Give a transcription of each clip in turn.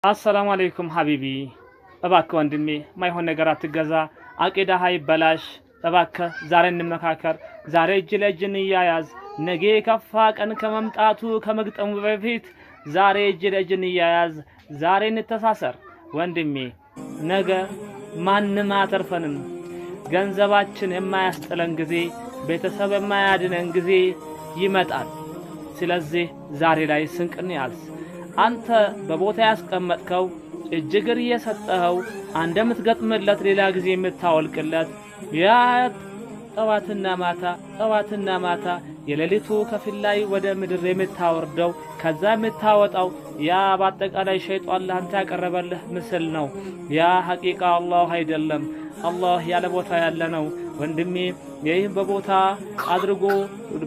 አሰላሙ አለይኩም ሀቢቢ፣ እባክህ ወንድሜ ማይሆን ነገር አትገዛ፣ አቂዳህ አይበላሽ። እባክህ ዛሬ እንመካከር፣ ዛሬ እጅ ለእጅ እንያያዝ። ነገ የከፋ ቀን ከመምጣቱ ከመግጠሙ በፊት ዛሬ እጅ ለእጅ እንያያዝ፣ ዛሬ እንተሳሰር ወንድሜ። ነገ ማንም አያተርፈንም። ገንዘባችን የማያስጥለን ጊዜ፣ ቤተሰብ የማያድነን ጊዜ ይመጣል። ስለዚህ ዛሬ ላይ ስንቅ እንያዝ። አንተ በቦታ ያስቀመጥከው እጅ እግር እየሰጠኸው እንደምትገጥምለት ሌላ ጊዜ የምታወልቅለት ያ ጠዋትና ማታ ጠዋትና ማታ የሌሊቱ ከፊል ላይ ወደ ምድር የምታወርደው ከዛ የምታወጣው ያ በአጠቃላይ ሸይጣን ለአንተ ያቀረበልህ ምስል ነው። ያ ሐቂቃ አላህ አይደለም። አላህ ያለ ቦታ ያለ ነው ወንድሜ። ይህ በቦታ አድርጎ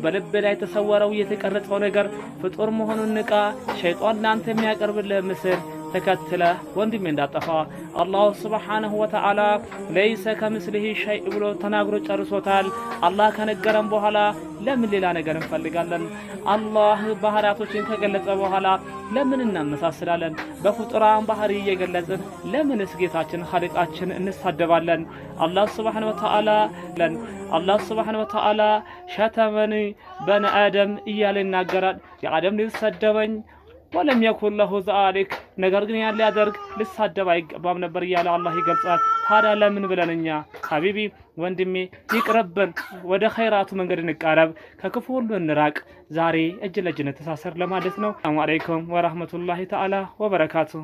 በልብ ላይ የተሰወረው የተቀረጸው ነገር ፍጡር መሆኑን ንቃ። ሸይጣን ለአንተ የሚያቀርብልህ ምስል ተከትለህ ወንድሜ እንዳጠፋ። አላሁ ስብሓነሁ ወተዓላ ለይሰ ከምስሊሂ ሸይ ብሎ ተናግሮ ጨርሶታል። አላህ ከነገረን በኋላ ለምን ሌላ ነገር እንፈልጋለን? አላህ ባህሪያቶችን ከገለጸ በኋላ ለምን እናመሳስላለን? በፍጡራን ባህሪ እየገለጽን ለምንስ ጌታችን ኻሊቃችን እንሳደባለን? አላህ ስብሓነሁ ወተዓላ አላህ ስብሓነሁ ወተዓላ ሸተመኒ በነ አደም እያለ ይናገራል። የአደም ልጅ ሰደበኝ ወለም የኩን ለሁ ዛሊክ፣ ነገር ግን ያን ሊያደርግ ልሳደብ አይገባም ነበር እያለ አላህ ይገልጻል። ታዲያ ለምን ብለን እኛ ሀቢቢ ወንድሜ ይቅርብን፣ ወደ ኸይራቱ መንገድ እንቃረብ፣ ከክፉ ሁሉ እንራቅ። ዛሬ እጅ ለእጅ እንተሳሰር ለማለት ነው። ሰላሙ አለይኩም ወራህመቱላሂ ተዓላ ወበረካቱሁ።